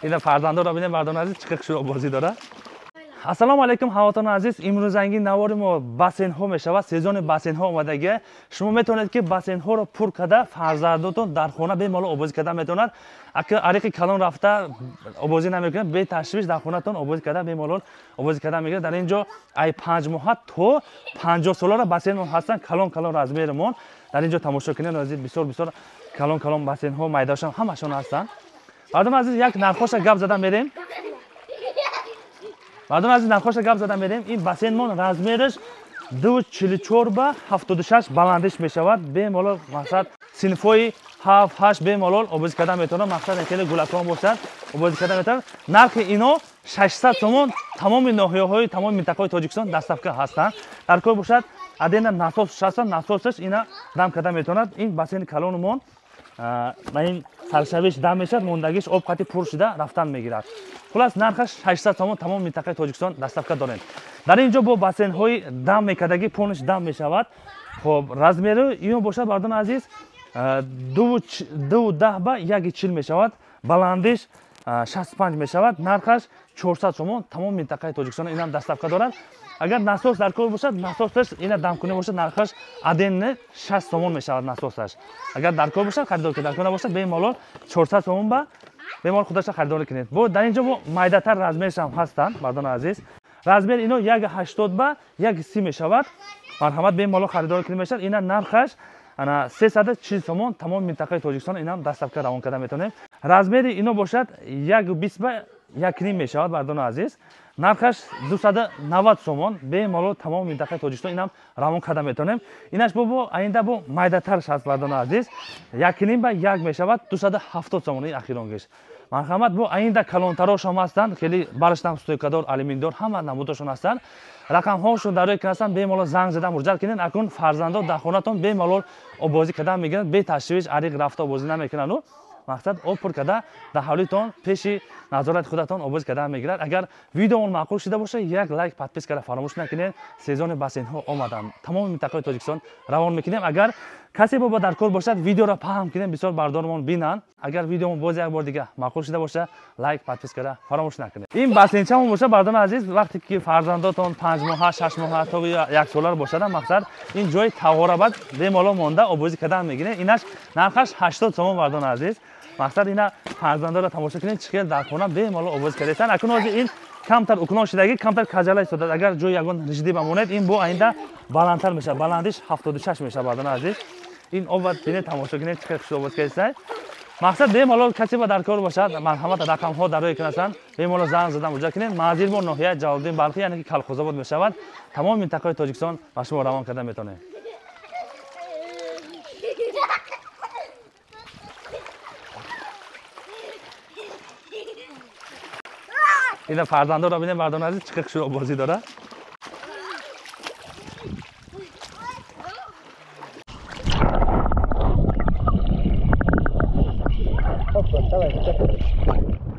Ина фарзандоро бинем, бардони азиз, чӣ қадр шӯробозӣ дорад. Ассалому алайкум, ҳавотони азиз. Имрӯзанги навори мо бассейнҳо мешавад. Сезони бассейнҳо омадагия. Шумо метавонед, ки бассейнҳоро пур карда фарзандотон дар хона бемалол обозӣ карда метавонад. Ака ариқи калон рафта обозӣ намекунад, беташвиш дар хонатон обозӣ карда бемалол обозӣ карда мегирад. Дар ин ҷо ай 5 моҳа то 50 солара бассейнҳо ҳастанд, калон калон размеримон. Дар ин ҷо тамошо кунед, азиз, бисёр бисёр калон калон бассейнҳо, майдашон ҳамашон ҳастанд. Мардум азиз, як нархоша гап зада мерем. Мардум азиз, нархоша гап зада мерем. Ин бассейнмон размераш 2,44 ба 76 баландиш мешавад. Бемалол мақсад синфҳои 7, 8 бемалол обозӣ карда метавонад. Мақсад хеле гулакон бошад, обозӣ карда метавонад. Нархи ино 600 сомон, тамоми ноҳияҳои тамоми минтақаҳои Тоҷикистон доставка ҳастанд. Дар кор бошад, адена насос ҳастанд, насосаш ина дам карда метавонад. Ин бассейни калонумон ба ин саршавиш дам мешавад, мондагиш об қати пур шуда рафтан мегирад. Хулас нархаш 600 сомон, тамоми минтақаи Тоҷикистон доставка дорем. Дар ин ҷо бо бассейнҳои дам мекардагӣ полниш дам мешавад. Хоб, размери ино бошад, бардони азиз, 2,10 ба 1,40 мешавад, баландиш 65 мешавад, нархаш 400 сомон, тамоми минтақаи Тоҷикистон инам доставка дорад. Агар насос дар кор бошад, насосаш ина дамкунӣ бошад, нархаш аденне 60 сомон мешавад насосаш. Агар дар кор бошад, харидор кунед, дар кор набошад, бемалол 400 сомон ба бемалол худаша харидорӣ кунед. Бо дар ин ҷо бо майдатар размерш ҳам ҳастанд, мардони азиз. Размер ино 1,80 ба 1,30 мешавад. Марҳамат, бемалол харидорӣ кунед мешавад. Ина нархаш ана 340 сомон, тамоми минтақаи Тоҷикистон инам доставка равон карда метавонем. Размери ино бошад 1,20 ба 1,5 мешавад, мардони азиз. Нархаш 290 сомон, бемалол тамоми минтақаи Тоҷикистон инам равон карда метавонем. Инаш бо оинда бо майдатарш ҳаст, мардони азиз. 1,5 ба 1 мешавад, 270 сомон ин ахиронгиш. Марҳамат, бо оинда калонтарошам ҳастанд, хеле бараштам стойкадор, алюминдор ҳама намудошон ҳастанд. Рақамҳошон дар рӯи экран ҳастанд, бемалол занг зада муроҷиат кунед. Акнун фарзандо дар хонатон бемалол обозӣ карда мегиранд, беташвиш ариқ рафта обозӣ намекунанд. Мақсад об пур карда дар ҳавлитон пеши назорати худатон обозӣ карда мегирад. Агар видеомон маъқул шуда бошад, як лайк, подпискара фаромӯш накунед. Сезони бассейнҳо омаданд, тамоми минтақаи Тоҷикистон равон мекунем. Агар касе боба дар кор бошад, видеоро паҳн кунем, бисёр бардормон бинанд. Агар видеомон боз як бор дига маъқул шуда бошад, лайк, подпискара фаромӯш накунед. Ин бассейнчамон бошад, бардони азиз, вақте ки фарзандотон 5 моҳа, 6 моҳа то 1 солара бошад, мақсад ин ҷои тағора бад бемалол монда обозӣ карда мегиред. Инаш нархаш 80 сомон, бардони азиз. Мақсад ина фарзандоро тамошо кунед, чӣ хел дар хона бемалол обозӣ кардаистанд. Акнун ҳозир ин камтар уклон шудагӣ, камтар каҷала истодад. Агар ҷои ягон риждӣ бамонед, ин бо оинда баландтар мешавад, баландиш 76 мешавад, бардони азиз. Ин об бинед, тамошо кунед, чӣ хел хуш обоз кардаистанд. Мақсад бемалол касе ба дар кор бошад, марҳамат, рақамҳо дар рӯи экран ҳастанд, бемалол занг зада муроҷиат кунед. Манзил бо ноҳияи Ҷалолиддин Балхӣ, яъне ки Калхозобод мешавад. Тамоми минтақаи Тоҷикистон ба шумо равон карда метавонем. Ина фарзандоро бинем, бардони азиз, чӣ қадр шӯробозӣ дорад. Давай, давай.